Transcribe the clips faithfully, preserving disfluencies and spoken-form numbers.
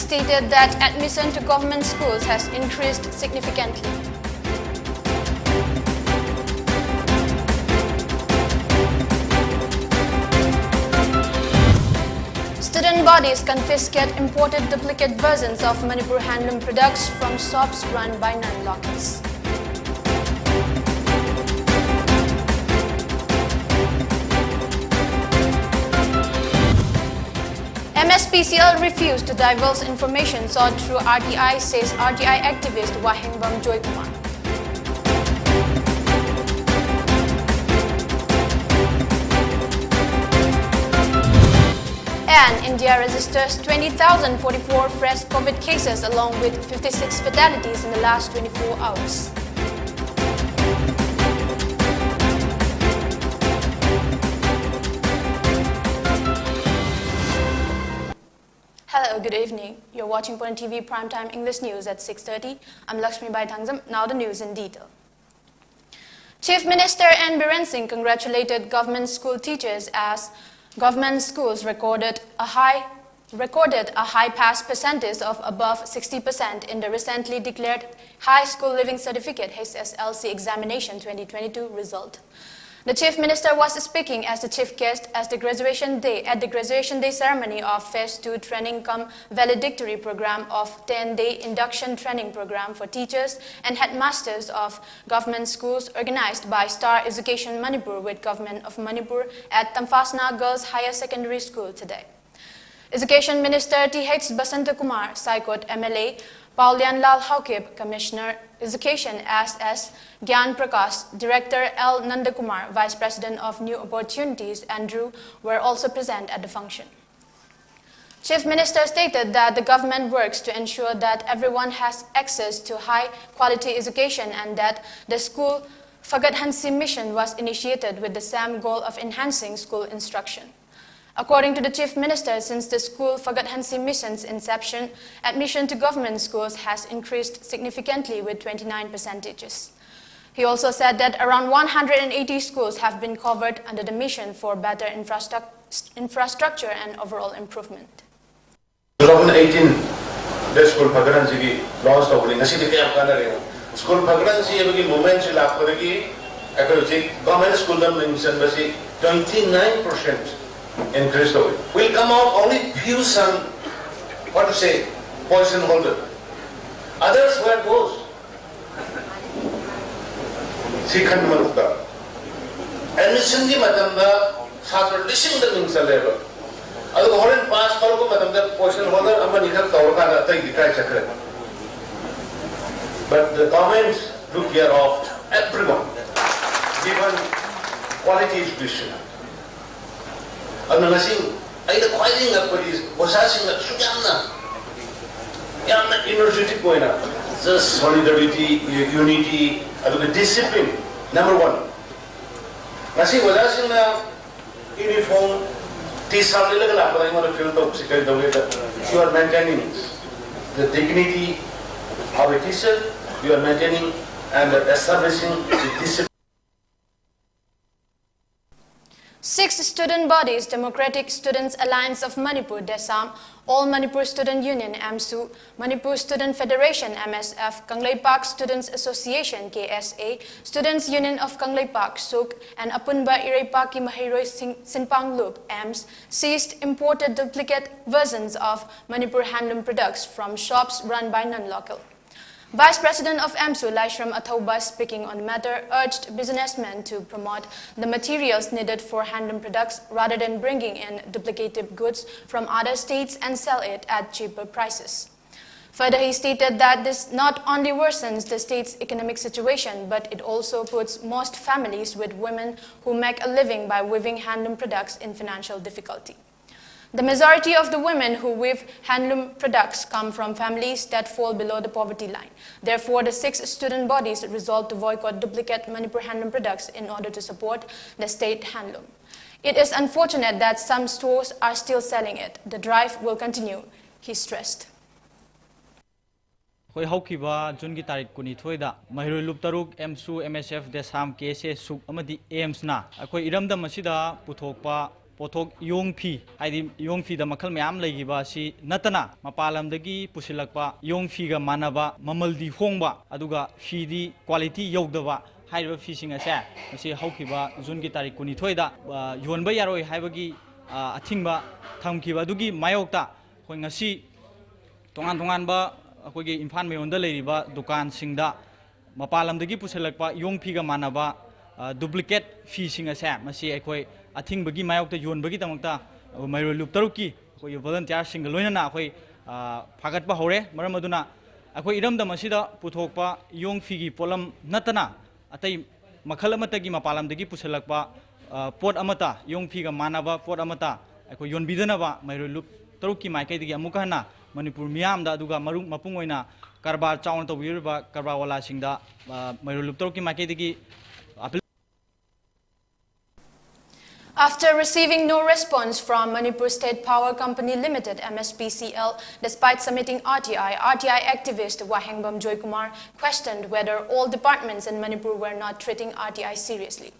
stated that admission to government schools has increased significantly. Student bodies confiscate imported duplicate versions of Manipur handloom products from shops run by non-locals. M S P C L refused to divulge information sought through R T I, says R T I activist Wahengbam Joykumar. And India registers twenty thousand forty-four fresh COVID cases along with fifty-six fatalities in the last twenty-four hours. Hello, good evening. You're watching Pune T V Primetime English News at six thirty. I'm Lakshmi Baithangzam. Now the news in detail. Chief Minister N Biren Singh congratulated government school teachers as government schools recorded a high recorded a high pass percentage of above sixty percent in the recently declared High School Leaving Certificate, H S L C, examination twenty twenty-two result. The Chief Minister was speaking as the chief guest as the graduation day at the graduation day ceremony of Phase two training cum valedictory program of ten-day induction training program for teachers and headmasters of government schools, organized by Star Education Manipur with Government of Manipur at Tamfasna Girls Higher Secondary School today. Education Minister T H Basanta Kumar, Saikot M L A, Paulian Lal Haokip, Commissioner Education S S Gyan Prakash, Director L Nandakumar, Vice President of New Opportunities Andrew, were also present at the function. Chief Minister stated that the government works to ensure that everyone has access to high quality education and that the school Fagat Hansi mission was initiated with the same goal of enhancing school instruction. According to the Chief Minister, since the school Fagat Hansi mission's inception, admission to government schools has increased significantly with twenty-nine percentages. He also said that around one hundred eighty schools have been covered under the mission for better infrastruc- infrastructure and overall improvement. Two thousand ꯑꯩꯠꯇꯤꯟꯗ school ꯐꯒꯠꯍꯟꯁꯤꯒꯤ launch ꯇꯧꯕꯅꯤ꯫ ꯉꯁꯤꯗꯤ ꯀꯌꯥꯝ ꯀꯥꯟꯅꯔꯦ? School ꯐꯒꯠꯍꯟꯁꯤ ꯍꯥꯏꯕꯒꯤ ꯃꯨꯚꯃꯦꯟꯁꯤ ꯂꯥꯛꯄꯗꯒꯤ ꯑꯩꯈꯣꯏ ꯍꯧꯖꯤꯛ ꯒꯚꯔꯟꯃꯦꯟꯠ ꯁ꯭ꯀꯨꯜꯗ ꯃꯤꯡ ꯆꯟꯕꯁꯤ twenty nine percent increase ꯇꯧꯏ꯫ Will come out only few some, what to say, position holder. Others, where goes? ꯁꯤ ꯈꯟꯕ ꯃꯊꯧ ꯇꯥꯏ꯫ ꯑꯦꯗꯃꯤꯁꯟꯒꯤ ꯃꯇꯝꯗ ꯁꯥꯇ꯭ꯔ ꯂꯤꯁꯤꯡꯗ ꯃꯤꯡ ꯆꯜꯂꯦꯕ, ꯑꯗꯨꯒ ꯍꯣꯔꯦꯟ ꯄꯥꯁ ꯇꯧꯔꯛꯄ ꯃꯇꯝꯗ ꯄꯣꯖꯤꯁꯟ ꯍꯣꯜꯗꯔ ꯑꯃꯅꯤꯈꯛ ꯇꯧꯔꯀꯥꯟꯗ ꯑꯇꯩꯗꯤ ꯀꯥꯏ ꯆꯠꯈ꯭ꯔꯦ? But the government took care of everyone, given quality education. ꯑꯗꯨꯅ ꯉꯁꯤ ꯑꯩꯅ ꯈ꯭ꯋꯥꯏꯗꯒꯤ ꯉꯛꯄꯗꯤ ꯑꯣꯖꯥꯁꯤꯡꯅ ꯑꯁꯨꯛ ꯌꯥꯝꯅ, ꯌꯥꯝꯅ energetic ꯑꯣꯏꯅ, just solidarity, unity, ꯑꯗꯨꯒ discipline, number one꯫ ꯉꯁꯤ ꯑꯣꯖꯥꯁꯤꯡꯅ uniform, T-shirt ꯂꯤꯠꯂꯒ ꯂꯥꯛꯄꯗ ꯑꯩꯉꯣꯟꯗ feel ꯇꯧꯕꯁꯤ ꯀꯔꯤ ꯇꯧꯒꯦꯗ? You are maintaining the dignity of a teacher, you are maintaining and establishing the discipline. Six student bodies: Democratic Students Alliance of Manipur, DESAM, All Manipur Student Union, AMSU, Manipur Student Federation, MSF, Kangleipak Students Association, KSA, Students Union of Kangleipak, SUK, and Apunba Ireipakki Maheiroi Sinpang Lup, AMS, seized imported duplicate versions of Manipur handloom products from shops run by non-local. Vice President of AMSU, Laishram Athouba, speaking on the matter, urged businessmen to promote the materials needed for handloom products rather than bringing in duplicative goods from other states and sell it at cheaper prices. Further, he stated that this not only worsens the state's economic situation, but it also puts most families with women who make a living by weaving handloom products in financial difficulty. The majority of the women who weave handloom products come from families that fall below the poverty line. Therefore, the six student bodies resolved to boycott duplicate Manipur handloom products in order to support the state handloom. It is unfortunate that some stores are still selling it. The drive will continue, he stressed. ꯑꯩꯈꯣꯏ ꯍꯧꯈꯤꯕ ꯖꯨꯟꯒꯤ ꯇꯥꯔꯤꯛ ꯀꯨꯟꯅꯤꯊꯣꯏꯗ ꯃꯍꯩꯔꯣꯏ ꯂꯨꯞ ꯇꯔꯨꯛ, ꯑꯦꯝꯁꯨ, M ꯑꯦꯁ F, ꯗꯦꯁꯥꯝ, ꯀꯦ ꯑꯦꯁ ꯑꯦ, ꯁꯨꯛ ꯑꯃꯗꯤ ꯑꯦꯝꯁꯅ ꯑꯩꯈꯣꯏ ꯏꯔꯝꯗꯝ ꯑꯁꯤꯗ ꯄꯨꯊꯣꯛꯄ ꯄꯣꯠꯊꯣꯛ ꯏꯌꯣꯡ ꯐꯤ, ꯍꯥꯏꯗꯤ ꯏꯌꯣꯡ ꯐꯤꯗ ꯃꯈꯜ ꯃꯌꯥꯝ ꯂꯩꯈꯤꯕ ꯑꯁꯤ ꯅꯠꯇꯅ, ꯃꯄꯥꯟ ꯂꯝꯗꯒꯤ ꯄꯨꯁꯤꯜꯂꯛꯄ ꯏꯌꯣꯡ ꯐꯤꯒ ꯃꯥꯟꯅꯕ, ꯃꯃꯜꯗꯤ ꯍꯣꯡꯕ, ꯑꯗꯨꯒ ꯐꯤꯗꯤ quality ꯌꯧꯗꯕ ꯍꯥꯏꯔꯤꯕ ꯐꯤꯁꯤꯡ ꯑꯁꯦ ꯃꯁꯤ ꯍꯧꯈꯤꯕ ꯖꯨꯟꯒꯤ ꯇꯥꯔꯤꯛ ꯀꯨꯟꯅꯤꯊꯣꯏꯗ, ꯑ, ꯌꯣꯟꯕ ꯌꯥꯔꯣꯏ ꯍꯥꯏꯕꯒꯤ, ꯑ, ꯑꯊꯤꯡꯕ ꯊꯝꯈꯤꯕ ꯑꯗꯨꯒꯤ ꯃꯥꯌꯣꯛꯇ ꯑꯩꯈꯣꯏ ꯉꯁꯤ ꯇꯣꯉꯥꯟ ꯇꯣꯉꯥꯟꯕ ꯑꯩꯈꯣꯏꯒꯤ ꯏꯝꯐꯥꯜ ꯃꯌꯣꯟꯗ ꯂꯩꯔꯤꯕ ꯗꯨꯀꯥꯟꯁꯤꯡꯗ ꯃꯄꯥꯟ ꯂꯝꯗꯒꯤ ꯄꯨꯁꯤꯜꯂꯛꯄ ꯏꯌꯣꯡ ꯐꯤꯒ ꯃꯥꯟꯅꯕ, ꯑ, duplicate ꯐꯤꯁꯤꯡ ꯑꯁꯦ ꯃꯁꯤ ꯑꯩꯈꯣꯏ ꯑꯊꯤꯡꯕꯒꯤ ꯃꯥꯌꯣꯛꯇ ꯌꯣꯟꯕꯒꯤꯗꯃꯛꯇ ꯃꯩꯔꯣꯏ ꯂꯨꯞ ꯇꯔꯨꯛꯀꯤ ꯑꯩꯈꯣꯏꯒꯤ volunteerꯁꯤꯡꯒ ꯂꯣꯏꯅꯅ ꯑꯩꯈꯣꯏ, ꯑ, ꯐꯥꯒꯠꯄ ꯍꯧꯔꯦ꯫ ꯃꯔꯝ ꯑꯗꯨꯅ ꯑꯩꯈꯣꯏ ꯏꯔꯝꯗꯝ ꯑꯁꯤꯗ ꯄꯨꯊꯣꯛꯄ ꯏꯌꯣꯡ ꯐꯤꯒꯤ ꯄꯣꯠꯂꯝ ꯅꯠꯇꯅ ꯑꯇꯩ ꯃꯈꯜ ꯑꯃꯠꯇꯒꯤ ꯃꯄꯥꯟ ꯂꯝꯗꯒꯤ ꯄꯨꯁꯤꯜꯂꯛꯄ, ꯑ, ꯄꯣꯠ ꯑꯃꯠꯇ, ꯏꯌꯣꯡ ꯐꯤꯒ ꯃꯥꯟꯅꯕ ꯄꯣꯠ ꯑꯃꯠꯇ ꯑꯩꯈꯣꯏ ꯌꯣꯟꯕꯤꯗꯅꯕ ꯃꯩꯔꯣꯏ ꯂꯨꯞ ꯇꯔꯨꯛꯀꯤ ꯃꯥꯏꯀꯩꯗꯒꯤ ꯑꯃꯨꯛꯀ ꯍꯟꯅ ꯃꯅꯤꯄꯨꯔ ꯃꯤꯌꯥꯝꯗ, ꯑꯗꯨꯒ ꯃꯔꯨꯞ ꯃꯄꯨꯡ ꯑꯣꯏꯅ ꯀꯔꯕꯥꯔ ꯆꯥꯎꯅ ꯇꯧꯕꯤꯔꯤꯕ ꯀꯔꯕꯥꯔ ꯋꯥꯂꯥꯁꯤꯡꯗ, ꯑ, ꯃꯩꯔꯣꯏ ꯂꯨꯞ ꯇꯔꯨꯛꯀꯤ ꯃꯥꯏꯀꯩꯗꯒꯤ appeal After receiving no response from Manipur State Power Company Limited, M S P C L, despite submitting R T I, R T I activist Wahengbam Joykumar questioned whether all departments in Manipur were not treating R T I seriously.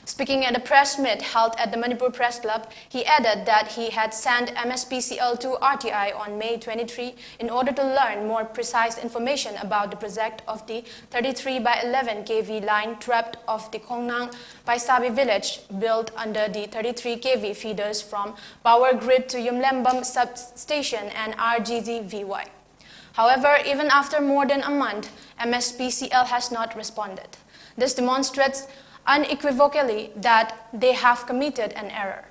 Speaking at a press meet held at the Manipur Press Club, he added that he had sent M S P C L to R T I on May twenty-three in order to learn more precise information about the project of the thirty-three by eleven K V line trapped off the Khongnang Paisabi village, built under the thirty-three K V feeders from power grid to Yumlembam substation and R G G V Y. However, even after more than a month, M S P C L has not responded. This demonstrates unequivocally that they have committed an error.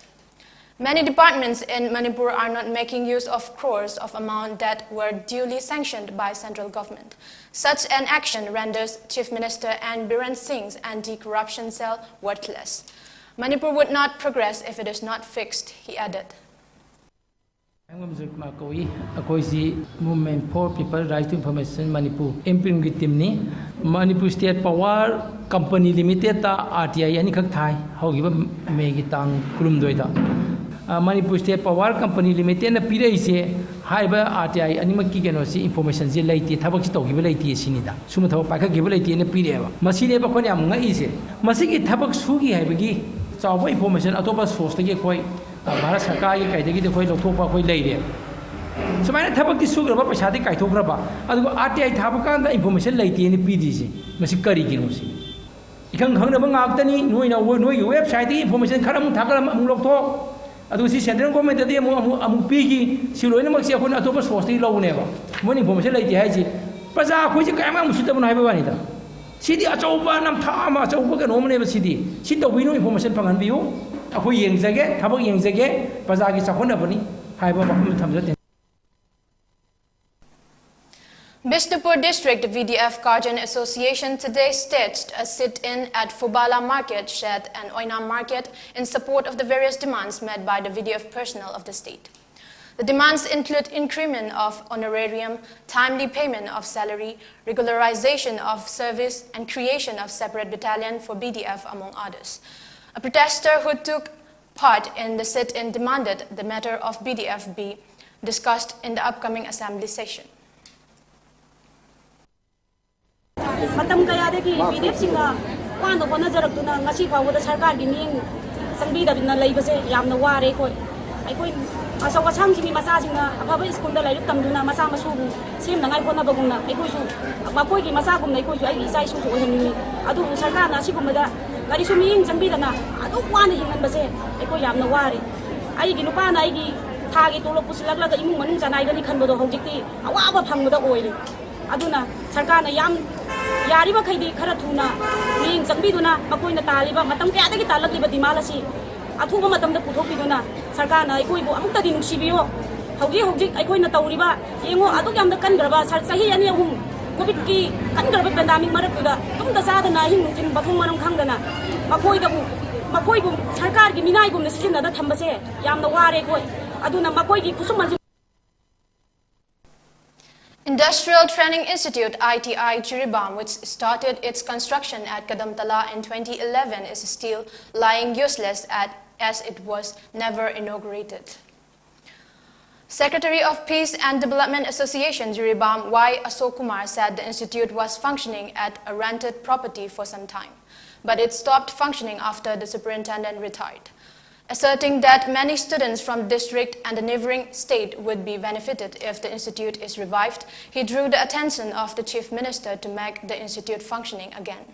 Many departments in Manipur are not making use of crores of amount that were duly sanctioned by central government. Such an action renders Chief Minister N Biren Singh's anti-corruption cell worthless. Manipur would not progress if it is not fixed, he added. ꯑꯩꯉꯣꯟꯗꯁꯨ ꯀꯧꯏ꯫ ꯑꯩꯈꯣꯏꯁꯤ Movement for People Right to Information Manipur, M P R I M ꯒꯤ team ꯅꯤ꯫ Manipur state power company ꯂꯤꯃꯤꯇꯦꯠꯇ R T I ꯑꯅꯤꯈꯛ ꯊꯥꯏ, ꯍꯧꯈꯤꯕ ꯃꯦꯒꯤ ꯇꯥꯡ ꯀꯨꯟꯍꯨꯝꯗꯣꯏꯗ꯫ ꯑ, ꯃꯅꯤꯄꯨꯔ ꯁ꯭ꯇꯦꯠ ꯄꯥꯋꯔ ꯀꯝꯄꯅꯤ ꯂꯤꯃꯤꯇꯦꯠꯅ ꯄꯤꯔꯛꯏꯁꯦ, ꯍꯥꯏꯔꯤꯕ R T I ꯑꯅꯤꯃꯛꯀꯤ ꯀꯩꯅꯣꯁꯤ, information ꯁꯤ ꯂꯩꯇꯦ, ꯊꯕꯛꯁꯤ ꯇꯧꯈꯤꯕ ꯂꯩꯇꯦ ꯁꯤꯅꯤꯗ꯫ ꯁꯨꯝꯕ ꯊꯕꯛ ꯄꯥꯏꯈꯠꯈꯤꯕ ꯂꯩꯇꯦꯅ ꯄꯤꯔꯛꯑꯦꯕ꯫ ꯃꯁꯤꯅꯦꯕ ꯑꯩꯈꯣꯏꯅ ꯌꯥꯝ ꯉꯛꯏꯁꯦ꯫ ꯃꯁꯤꯒꯤ ꯊꯕꯛ ꯁꯨꯈꯤ ꯍꯥꯏꯕꯒꯤ ꯆꯥꯎꯕ ꯏꯟꯐꯣꯔꯃꯦꯁꯟ ꯑꯇꯣꯞꯄ ꯁꯣꯔꯁꯇꯒꯤ ꯑꯩꯈꯣꯏ, ꯑ, ꯚꯥꯔꯠ ꯁꯔꯀꯥꯔꯒꯤ ꯀꯩꯗꯒꯤꯗꯤ ꯑꯩꯈꯣꯏ ꯂꯧꯊꯣꯛꯄ ꯑꯩꯈꯣꯏ ꯂꯩꯔꯦ꯫ ꯁꯨꯃꯥꯏꯅ ꯊꯕꯛꯇꯤ ꯁꯨꯈ꯭ꯔꯕ, ꯄꯩꯁꯥꯗꯤ ꯀꯥꯏꯊꯣꯛꯈ꯭ꯔꯕ, ꯑꯗꯨꯒ ꯑꯥꯔ ꯇꯤ ꯑꯥꯏ ꯊꯥꯕ ꯀꯥꯟꯗ ꯏꯟꯐꯣꯔꯃꯦꯁꯟ ꯂꯩꯇꯦꯅ ꯄꯤꯗ꯭ꯔꯤꯁꯦ, ꯃꯁꯤ ꯀꯔꯤꯒꯤꯅꯣ ꯁꯤ? ꯏꯈꯪ ꯈꯪꯅꯕ ꯉꯥꯛꯇꯅꯤ꯫ ꯅꯣꯏꯅ, ꯅꯣꯏꯒꯤ ꯋꯦꯕꯁꯥꯏꯠꯇꯒꯤ ꯏꯟꯐꯣꯔꯃꯦꯁꯟ ꯈꯔ ꯑꯃꯨꯛ ꯊꯥꯒꯠꯂꯝ-, ꯑꯃꯨꯛ ꯂꯧꯊꯣꯛ, ꯑꯗꯨꯒ ꯁꯤ ꯁꯦꯟꯇ꯭ꯔꯦꯜ ꯒꯣꯔꯃꯦꯟꯇꯗꯤ ꯑꯃꯨꯛ, ꯑꯃꯨꯛ, ꯑꯃꯨꯛ ꯄꯤꯈꯤ, ꯁꯤ ꯂꯣꯏꯅꯃꯛꯁꯦ ꯑꯩꯈꯣꯏꯅ ꯑꯇꯣꯞꯄ ꯁꯣꯔꯁꯇꯒꯤ ꯂꯧꯕꯅꯦꯕ꯫ ꯃꯣꯏꯅ ꯏꯟꯐꯣꯔꯃꯦꯁꯟ ꯂꯩꯇꯦ ꯍꯥꯏꯁꯤ, ꯄ꯭ꯔꯖꯥ ꯑꯩꯈꯣꯏꯁꯦ ꯀꯌꯥꯝ ꯌꯥꯝ ꯎꯁꯤꯠꯇꯕꯅꯣ ꯍꯥꯏꯕ ꯋꯥꯅꯤꯗ꯫ ꯁꯤꯗꯤ ꯑꯆꯧꯕ ꯅꯝꯊꯥꯛ ꯑꯃ, ꯑꯆꯧꯕ ꯀꯩꯅꯣ ꯑꯃꯅꯦꯕ ꯁꯤꯗꯤ꯫ ꯁꯤ ꯇꯧꯕꯤꯅꯨ, ꯏꯟꯐꯣꯔꯃꯦꯁꯟ ꯐꯪꯍꯟꯕꯤꯌꯨ꯫ ꯑꯩꯈꯣꯏ ꯌꯦꯡꯖꯒꯦ, ꯊꯕꯛ ꯌꯦꯡꯖꯒꯦ, ꯄ꯭ꯔꯖꯥꯒꯤ ꯆꯥꯎꯈꯠꯅꯕꯅꯤ ꯍꯥꯏꯕ ꯋꯥꯐꯝꯗꯨ ꯊꯝꯖꯒꯦ꯫ Bishnupur District V D F Guardian Association today staged a sit-in at Phubala Market Shed and Oinam Market in support of the various demands made by the V D F personnel of the state. The demands include increment of honorarium, timely payment of salary, regularization of service, and creation of separate battalion for B D F, among others. A protester who took part in the sit-in demanded the matter of B D F be discussed in the upcoming assembly session. ꯃꯇꯝ ꯀꯌꯥꯗꯒꯤ ꯄꯤ ꯗꯤ ꯑꯦꯐꯁꯤꯡꯅ ꯋꯥꯅ ꯍꯣꯠꯅꯖꯔꯛꯇꯨꯅ ꯉꯁꯤ ꯐꯥꯎꯕꯗ ꯁꯔꯀꯥꯔꯒꯤ ꯃꯤꯠꯌꯦꯡ ꯆꯪꯕꯤꯗꯕꯅ ꯂꯩꯕꯁꯦ ꯌꯥꯝꯅ ꯋꯥꯔꯦ ꯑꯩꯈꯣꯏ꯫ ꯑꯩꯈꯣꯏ ꯑꯆꯧ ꯑꯁꯥꯡꯁꯤꯡꯒꯤ ꯃꯆꯥꯁꯤꯡꯅ ꯑꯐꯕ ꯁ꯭ꯀꯨꯜꯗ ꯂꯥꯏꯔꯤꯛ ꯇꯝꯗꯨꯅ ꯃꯆꯥ ꯃꯁꯨꯕꯨ ꯁꯦꯝꯅꯉꯥꯏ ꯍꯣꯠꯅꯕꯒꯨꯝꯅ ꯑꯩꯈꯣꯏꯁꯨ ꯃꯈꯣꯏꯒꯤ ꯃꯆꯥꯒꯨꯝꯅ ꯑꯩꯈꯣꯏꯁꯨ ꯑꯩꯒꯤ ꯏꯆꯥ ꯏꯁꯨꯁꯨ ꯑꯣꯏꯍꯟꯅꯤꯡꯏ꯫ ꯑꯗꯨꯕꯨ ꯁꯔꯀꯥꯔꯅ ꯑꯁꯤꯒꯨꯝꯕꯗ ꯀꯔꯤꯁꯨ ꯃꯤꯠꯌꯦꯡ ꯆꯪꯕꯤꯗꯅ ꯑꯗꯨꯛ ꯋꯥꯅ ꯍꯤꯡꯍꯟꯕꯁꯦ ꯑꯩꯈꯣꯏ ꯌꯥꯝꯅ ꯋꯥꯔꯦ꯫ ꯑꯩꯒꯤ ꯅꯨꯄꯥꯅ ꯑꯩꯒꯤ ꯊꯥꯒꯤ ꯇꯣꯂꯣꯞ ꯄꯨꯁꯤꯜꯂꯛꯂꯒ ꯏꯃꯨꯡ ꯃꯅꯨꯡ ꯆꯅꯥꯏꯒꯅꯤ ꯈꯟꯕꯗꯣ ꯍꯧꯖꯤꯛꯇꯤ ꯑꯋꯥꯕ ꯐꯪꯕꯗ ꯑꯣꯏꯔꯦ꯫ ꯑꯗꯨꯅ ꯁꯔꯀꯥꯔꯅ ꯌꯥꯝ ꯌꯥꯔꯤꯕꯈꯩꯗꯤ ꯈꯔ ꯊꯨꯅ ꯃꯤꯠꯌꯦꯡ ꯆꯪꯕꯤꯗꯨꯅ ꯃꯈꯣꯏꯅ ꯇꯥꯜꯂꯤꯕ ꯃꯇꯝ ꯀꯌꯥꯗꯒꯤ ꯇꯥꯜꯂꯛꯂꯤꯕ demand ꯑꯁꯤ ꯑꯊꯨꯕ ꯃꯇꯝꯗ ꯄꯨꯊꯣꯛꯄꯤꯗꯨꯅ ꯁꯔꯀꯥꯔꯅ ꯑꯩꯈꯣꯏꯕꯨ ꯑꯃꯨꯛꯇꯗꯤ ꯅꯨꯡꯁꯤꯕꯤꯌꯣ꯫ ꯍꯧꯖꯤꯛ ꯍꯧꯖꯤꯛ ꯑꯩꯈꯣꯏꯅ ꯇꯧꯔꯤꯕ ꯌꯦꯡꯉꯣ ꯑꯗꯨꯛ ꯌꯥꯝꯅ ꯀꯟꯈ꯭ꯔꯕ ꯁꯔ-, ꯆꯍꯤ ꯑꯅꯤ ꯑꯍꯨꯝ ꯀꯣꯚꯤꯗꯀꯤ ꯀꯟꯈ꯭ꯔꯕ pandemic ꯃꯔꯛꯇꯨꯗ ꯇꯨꯝꯗ ꯆꯥꯗꯅ ꯑꯍꯤꯡ ꯅꯨꯡꯊꯤꯜ ꯃꯊꯣꯡ ꯃꯔꯝ ꯈꯪꯗꯅ ꯃꯈꯣꯏꯗꯕꯨ ꯃꯈꯣꯏꯕꯨ ꯁꯔꯀꯥꯔꯒꯤ ꯃꯤꯅꯥꯏꯒꯨꯝꯅ ꯁꯤꯖꯤꯟꯅꯗ ꯊꯝꯕꯁꯦ ꯌꯥꯝꯅ ꯋꯥꯔꯦ ꯑꯩꯈꯣꯏ꯫ ꯑꯗꯨꯅ ꯃꯈꯣꯏꯒꯤ ꯈꯨꯠꯁꯨꯃꯟꯁꯤ Industrial Training Institute, I T I, Jiribam, which started its construction at Kadamtala in twenty eleven, is still lying useless at, as it was never inaugurated. Secretary of Peace and Development Association Jiribam Y Ashok Kumar said the institute was functioning at a rented property for some time, but it stopped functioning after the superintendent retired. Asserting that many students from district and the neighboring state would be benefited if the institute is revived, he drew the attention of the Chief Minister to make the institute functioning again.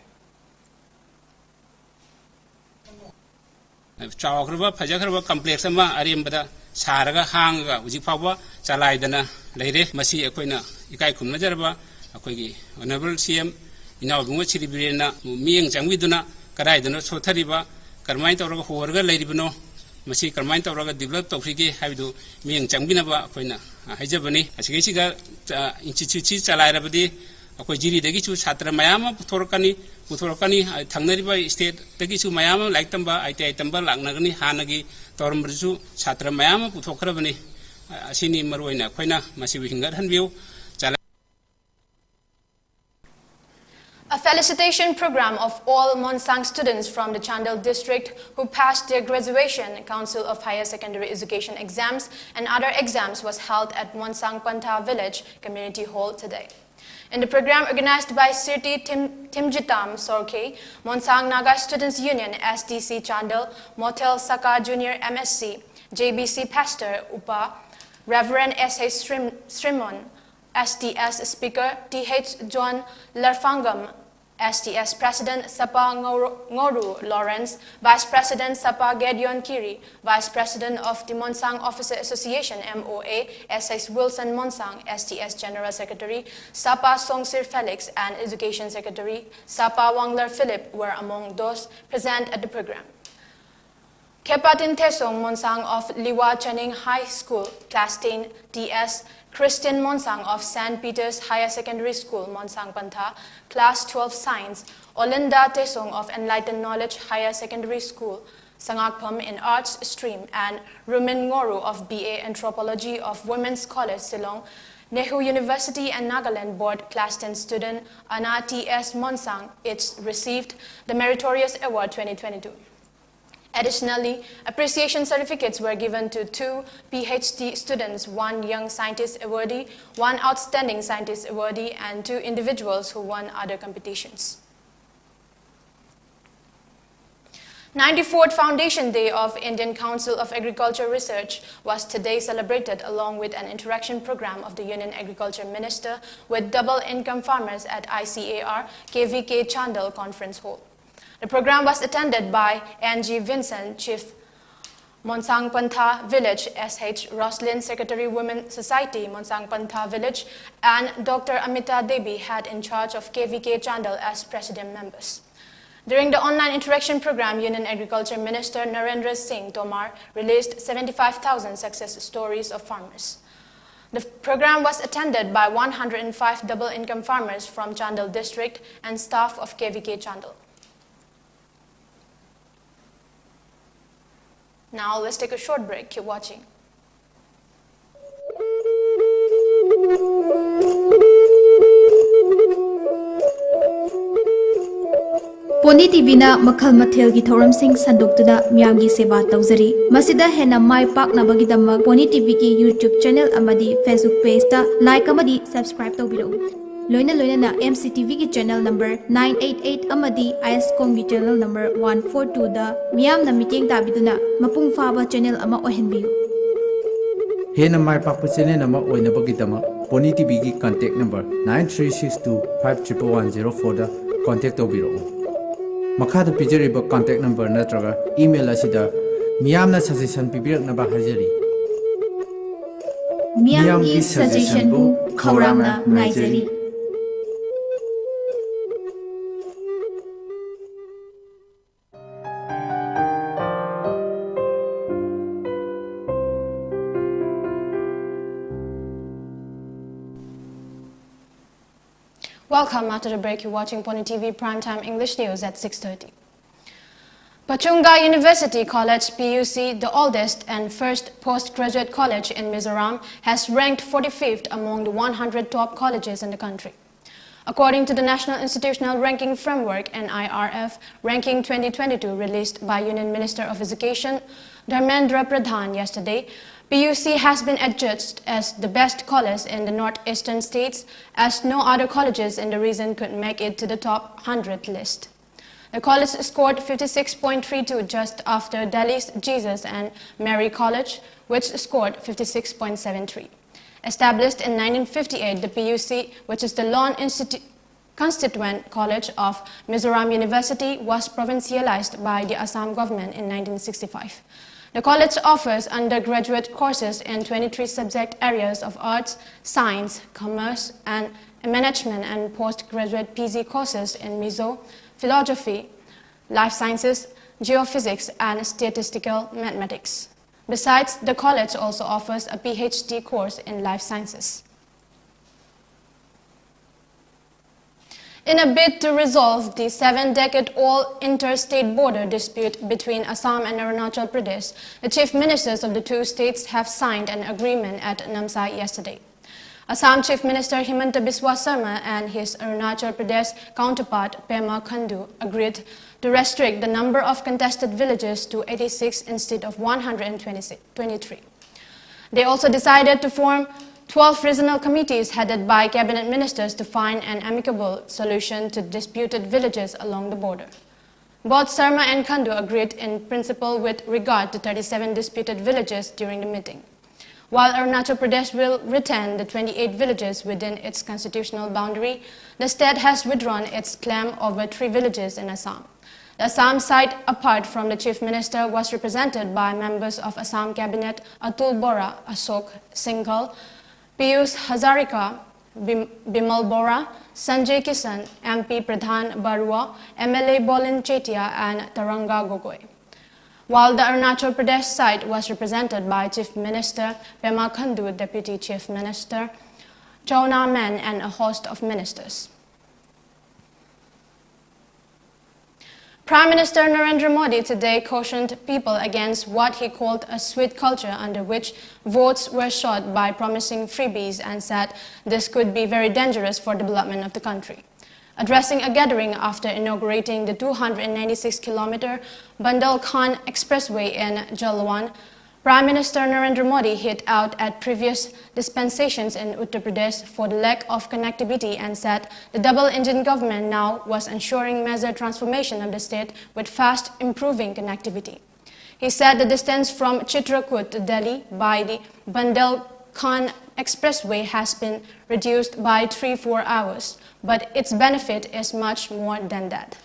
ꯆꯥꯎꯈ꯭ꯔꯕ ꯐꯖꯈ꯭ꯔꯕ complex ꯑꯃ ꯑꯔꯦꯝꯕꯗ ꯁꯥꯔꯒ ꯍꯥꯡꯉꯒ ꯍꯧꯖꯤꯛ ꯐꯥꯎꯕ ꯆꯂꯥꯏꯗꯅ ꯂꯩꯔꯦ꯫ ꯃꯁꯤ ꯑꯩꯈꯣꯏꯅ ꯏꯀꯥꯏ ꯈꯨꯝꯅꯖꯔꯕ ꯑꯩꯈꯣꯏꯒꯤ ꯑꯣꯅꯔꯦꯕꯜ ꯁꯤ ꯑꯦꯝ ꯏꯅꯥꯎ ꯏꯕꯨꯡꯉꯣ ꯁ꯭ꯔꯤ ꯕꯤꯔꯦꯟꯅ ꯃꯤꯠꯌꯦꯡ ꯆꯪꯕꯤꯗꯨꯅ ꯀꯗꯥꯏꯗꯅꯣ ꯁꯣꯊꯔꯤꯕ, ꯀꯔꯝꯍꯥꯏꯅ ꯇꯧꯔꯒ ꯍꯣꯔꯒ ꯂꯩꯔꯤꯕꯅꯣ, ꯃꯁꯤ ꯀꯔꯝꯍꯥꯏꯅ ꯇꯧꯔꯒ ꯗꯤꯕꯂꯞ ꯇꯧꯁꯤꯒꯦ ꯍꯥꯏꯕꯗꯨ ꯃꯤꯠꯌꯦꯡ ꯆꯪꯕꯤꯅꯕ ꯑꯩꯈꯣꯏꯅ ꯍꯥꯏꯖꯕꯅꯤ꯫ ꯑꯁꯤꯒꯩꯁꯤꯒ ꯏꯟꯁꯇꯤꯇ꯭ꯌꯨꯠꯁꯤ ꯆꯂꯥꯏꯔꯕꯗꯤ ꯑꯩꯈꯣꯏ ꯖꯤꯔꯤꯗꯒꯤꯁꯨ ꯁꯥꯇ꯭ꯔ ꯃꯌꯥꯝ ꯑꯃ ꯄꯨꯊꯣꯔꯛꯀꯅꯤ, ꯄꯨꯊꯣꯔꯛꯀꯅꯤ꯫ ꯊꯪꯅꯔꯤꯕ ꯁ꯭ꯇꯦꯠꯇꯒꯤꯁꯨ ꯃꯌꯥꯝ ꯑꯃ ꯂꯥꯏꯔꯤꯛ ꯇꯝꯕ, ꯑꯥꯏ ꯇꯤ ꯑꯥꯏ ꯇꯝꯕ ꯂꯥꯛꯅꯒꯅꯤ꯫ ꯍꯥꯟꯅꯒꯤ ꯇꯧꯔꯝꯕꯗꯨꯁꯨ ꯁꯥꯇ꯭ꯔ ꯃꯌꯥꯝ ꯑꯃ ꯄꯨꯊꯣꯛꯈ꯭ꯔꯕꯅꯤ꯫ ꯑꯁꯤꯅꯤ ꯃꯔꯨꯑꯣꯏꯅ ꯑꯩꯈꯣꯏꯅ ꯃꯁꯤꯕꯨ ꯍꯤꯡꯒꯠꯍꯟꯕꯤꯌꯨ꯫ ꯆꯂꯥꯏ- A felicitation program of all Monsang students from the Chandel district who passed their graduation, Council of Higher Secondary Education exams, and other exams was held at Monsang Pantha Village Community Hall today. In the program organized by Sirti Tim, Timjitam Sorkhe, Monsang Naga Students Union, S D C Chandel, Motel Saka Junior M S C, J B C Pastor Upa, Reverend S H Srim, Srimon, S T S Speaker T H John Larfangam, S T S President Sapa Ngoru, Ngoru Lawrence, Vice President Sapa Gedeon Kiri, Vice President of the Monsang Officer Association M O A, S H Wilson Monsang, S T S General Secretary Sapa Songsir Felix, and Education Secretary Sapa Wangler Philip were among those present at the program. Khepatin Thesong Monsang of Liwa Channing High School, Class ten, T S Christian Monsang of Saint Peter's Higher Secondary School, Monsang Pantha, Class twelve Science, Olinda Thesong of Enlightened Knowledge Higher Secondary School, Sangakpham in Arts Stream, and Rumin Ngoru of B A Anthropology of Women's College, Shillong, Nehu University and Nagaland Board Class ten student Ana T S Monsang each received the Meritorious Award twenty twenty-two. Additionally, appreciation certificates were given to two P H D students, one young scientist awardee, one outstanding scientist awardee, and two individuals who won other competitions. Ninety-fourth Foundation Day of Indian Council of Agriculture Research was today celebrated along with an interaction program of the Union Agriculture Minister with double income farmers at I C A R K V K Chandel Conference Hall. The program was attended by N G Vincent, Chief Monsang Pantha Village, S H Roslin, Secretary Women Society, Monsang Pantha Village, and Doctor Amita Devi, head in charge of K V K Chandel, as president members. During the online interaction program, Union Agriculture Minister Narendra Singh Tomar released seventy-five thousand success stories of farmers. The program was attended by one hundred five double income farmers from Chandel district and staff of K V K Chandel. Now let's take a short break. Keep watching. Pony T V ꯅ ꯃꯈꯜ ꯃꯊꯦꯜꯒꯤ ꯊꯧꯔꯝꯁꯤꯡ ꯁꯟꯗꯣꯛꯇꯨꯅ ꯃꯤꯌꯥꯝꯒꯤ ꯁꯦꯕꯥ ꯇꯧꯖꯔꯤ꯫ ꯃꯁꯤꯗ ꯍꯦꯟꯅ ꯃꯥꯏ ꯄꯥꯛꯅꯕꯒꯤꯗꯃꯛ Pony T V ꯒꯤ YouTube channel ꯑꯃꯗꯤ Facebook page ꯇ like ꯑꯃꯗꯤ subscribe ꯇꯧꯕꯤꯔꯛꯎ꯫ ꯂꯣꯏꯅ ꯂꯣꯏꯅꯅ M C T V ꯒꯤ channel number nine eight eight ꯑꯃꯗꯤ ISCOM ꯒꯤ channel number one four two ꯗ ꯃꯤꯌꯥꯝꯅ ꯃꯤꯠꯌꯦꯡ ꯇꯥꯕꯤꯗꯨꯅ ꯃꯄꯨꯡ ꯐꯥꯕ channel ꯑꯃ ꯑꯣꯏꯍꯟꯕꯤꯌꯨ꯫ ꯍꯦꯟꯅ ꯃꯥꯏ ꯄꯥꯛꯄ channel ꯑꯃ ꯑꯣꯏꯅꯕꯒꯤꯗꯃꯛ Pony T V ꯒꯤ contact number nine three six two five triple one zero four ꯗ contact ꯇꯧꯕꯤꯔꯛꯎ꯫ ꯃꯈꯥꯗ ꯄꯤꯖꯔꯤꯕ contact number ꯅꯠꯇ꯭ꯔꯒ email ꯑꯁꯤꯗ ꯃꯤꯌꯥꯝꯅ suggestion ꯄꯤꯕꯤꯔꯛꯅꯕ ꯍꯥꯏꯖꯔꯤ꯫ ꯃꯤꯌꯥꯝꯒꯤ suggestion ꯕꯨ ꯈꯧꯔꯥꯡꯅ ꯉꯥꯏꯖꯔꯤ꯫ Welcome. After the break, you're watching Pony T V Primetime English News at six thirty. Pachunga University College, P U C, the oldest and first postgraduate college in Mizoram, has ranked forty-fifth among the one hundred top colleges in the country. According to the National Institutional Ranking Framework, N I R F, ranking twenty twenty-two released by Union Minister of Education Dharmendra Pradhan yesterday, P U C has been adjudged as the best college in the northeastern states, as no other colleges in the region could make it to the top one hundred list. The college scored fifty-six point three two, just after Delhi's Jesus and Mary College, which scored fifty-six point seven three. Established in nineteen fifty-eight, the P U C, which is the lone institu- constituent college of Mizoram University, was provincialized by the Assam government in nineteen sixty-five. The college offers undergraduate courses in twenty-three subject areas of arts, science, commerce, and management, and postgraduate P G courses in Mizo, philosophy, life sciences, geophysics, and statistical mathematics. Besides, the college also offers a P H D course in life sciences. In a bid to resolve the seven-decade-old interstate border dispute between Assam and Arunachal Pradesh, the chief ministers of the two states have signed an agreement at Namsai yesterday. Assam Chief Minister Himanta Biswa Sarma and his Arunachal Pradesh counterpart Pema Khandu agreed to restrict the number of contested villages to eighty-six instead of one hundred twenty-three. They also decided to form twelve regional committees headed by cabinet ministers to find an amicable solution to disputed villages along the border. Both Sarma and Khandu agreed in principle with regard to thirty-seven disputed villages during the meeting. While Arunachal Pradesh will retain the twenty-eight villages within its constitutional boundary, the state has withdrawn its claim over three villages in Assam. The Assam side, apart from the Chief Minister, was represented by members of Assam Cabinet Atul Bora, Ashok Singhal, Piyush Hazarika, Bim- Bimal Bora, Sanjay Kishan, M P Pradhan Barua, M L A Bolin Chetia, and Taranga Gogoi. While the Arunachal Pradesh side was represented by Chief Minister Pema Khandu, Deputy Chief Minister Chowna Mein, and a host of ministers. Prime Minister Narendra Modi today cautioned people against what he called a sweet culture under which votes were shot by promising freebies and said this could be very dangerous for development of the country. Addressing a gathering after inaugurating the two hundred ninety-six kilometer Bandel Khan Expressway in Jalwan, Prime Minister Narendra Modi hit out at previous dispensations in Uttar Pradesh for the lack of connectivity and said the double-engine government now was ensuring major transformation of the state with fast improving connectivity. He said the distance from Chitrakoot to Delhi by the Bandel Khan Expressway has been reduced by three, four hours, but its benefit is much more than that.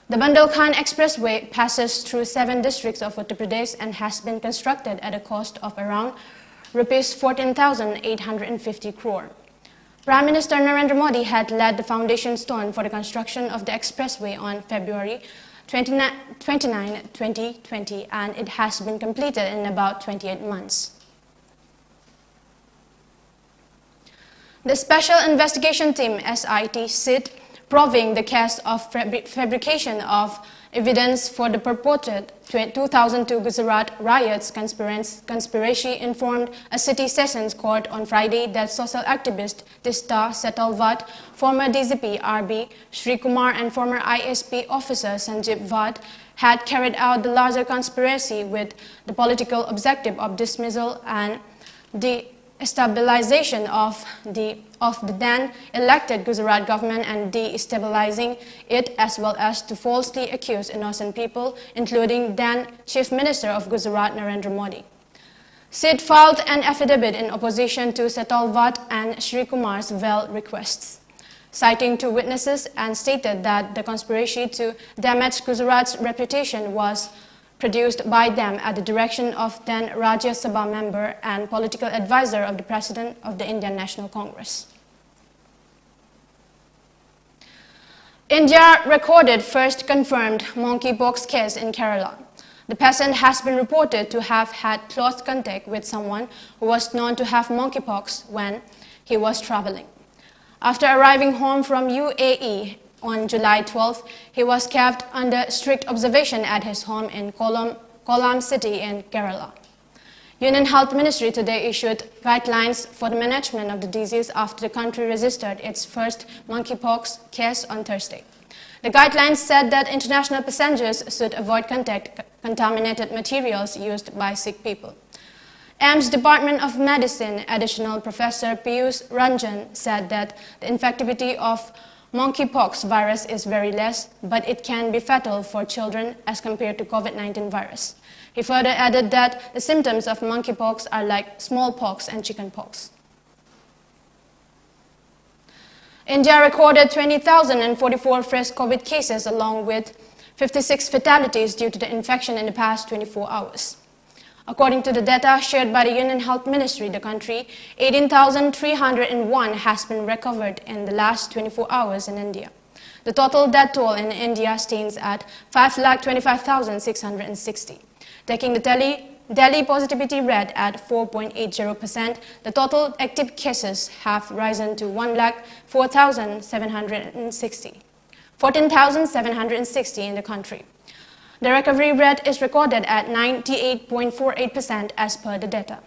The Bandel Khan Expressway passes through seven districts of Uttar Pradesh and has been constructed at a cost of around rupees fourteen thousand eight hundred fifty crore. Prime Minister Narendra Modi had laid the foundation stone for the construction of the expressway on February twenty-nine, twenty-nine, twenty twenty, and it has been completed in about twenty-eight months. The Special Investigation Team, S I T, sit probing the case of fabri- fabrication of evidence for the purported tw- two thousand two Gujarat riots conspirance, conspiracy informed a city sessions court on Friday that social activist Tista Setalvat, former D G P R B Shri Kumar, and former I S P officer Sanjib Vats had carried out the larger conspiracy with the political objective of dismissal and destabilization of the, of the then elected Gujarat government and destabilizing it, as well as to falsely accuse innocent people, including then Chief Minister of Gujarat Narendra Modi. Sid filed an affidavit in opposition to Setalvat and Shri Kumar's bail requests, citing two witnesses, and stated that the conspiracy to damage Gujarat's reputation was produced by them at the direction of then Rajya Sabha member and political advisor of the President of the Indian National Congress. India recorded first confirmed monkeypox case in Kerala. The patient has been reported to have had close contact with someone who was known to have monkeypox when he was traveling. After arriving home from U A E On July twelfth, he was kept under strict observation at his home in Kollam, Kollam city in Kerala. Union Health Ministry today issued guidelines for the management of the disease after the country registered its first monkeypox case on Thursday. The guidelines said that international passengers should avoid contact contaminated materials used by sick people. AIIMS Department of Medicine Additional Professor Piyush Ranjan said that the infectivity of monkeypox virus is very less, but it can be fatal for children as compared to COVID nineteen virus. He further added that the symptoms of monkeypox are like smallpox and chickenpox. India recorded twenty thousand and forty-four fresh COVID cases, along with fifty-six fatalities due to the infection in the past twenty-four hours. According to the data shared by the Union Health Ministry, the country, eighteen thousand three hundred and one has been recovered in the last twenty-four hours in India. The total death toll in India stands at five lakh twenty-five thousand six hundred and sixty, taking the Delhi, Delhi positivity rate at four point eight zero percent. The total active cases have risen to one lakh four thousand seven hundred and sixty, fourteen thousand seven hundred and sixty in the country. The recovery rate is recorded at ninety-eight point four eight percent as per the data.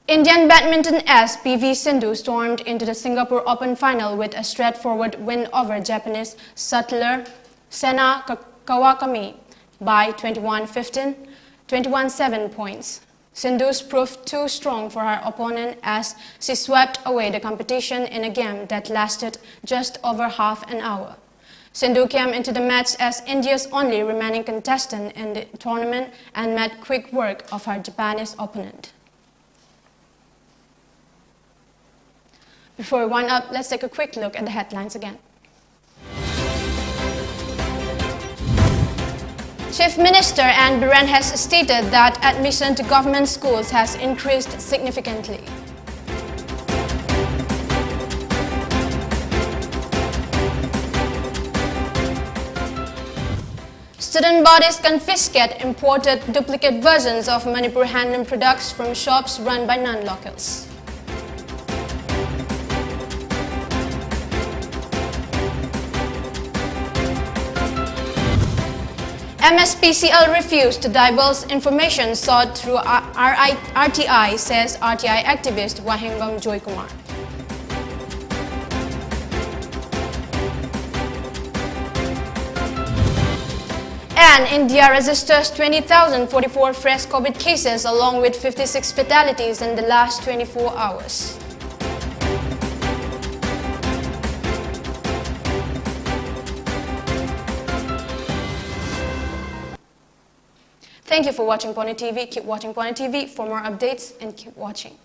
Indian badminton ace P V Sindhu stormed into the Singapore Open final with a straightforward win over Japanese shuttler Sena Ka- Kawakami by twenty-one fifteen, twenty-one seven points. Sindhu's proved too strong for her opponent as she swept away the competition in a game that lasted just over half an hour. Sindhu came into the match as India's only remaining contestant in the tournament and met quick work of her Japanese opponent. Before we wind up, let's take a quick look at the headlines again. Chief Minister N. Biren has stated that admission to government schools has increased significantly. Student bodies confiscate imported duplicate versions of Manipur handloom products from shops run by non-locals. M S P C L refused to divulge information sought through R- R I R T I, says R T I activist Wahengbam Joykumar. And India registers twenty thousand forty-four fresh COVID cases along with fifty-six fatalities in the last twenty-four hours. Thank you for watching Pony T V. Keep watching Pony T V for more updates and keep watching.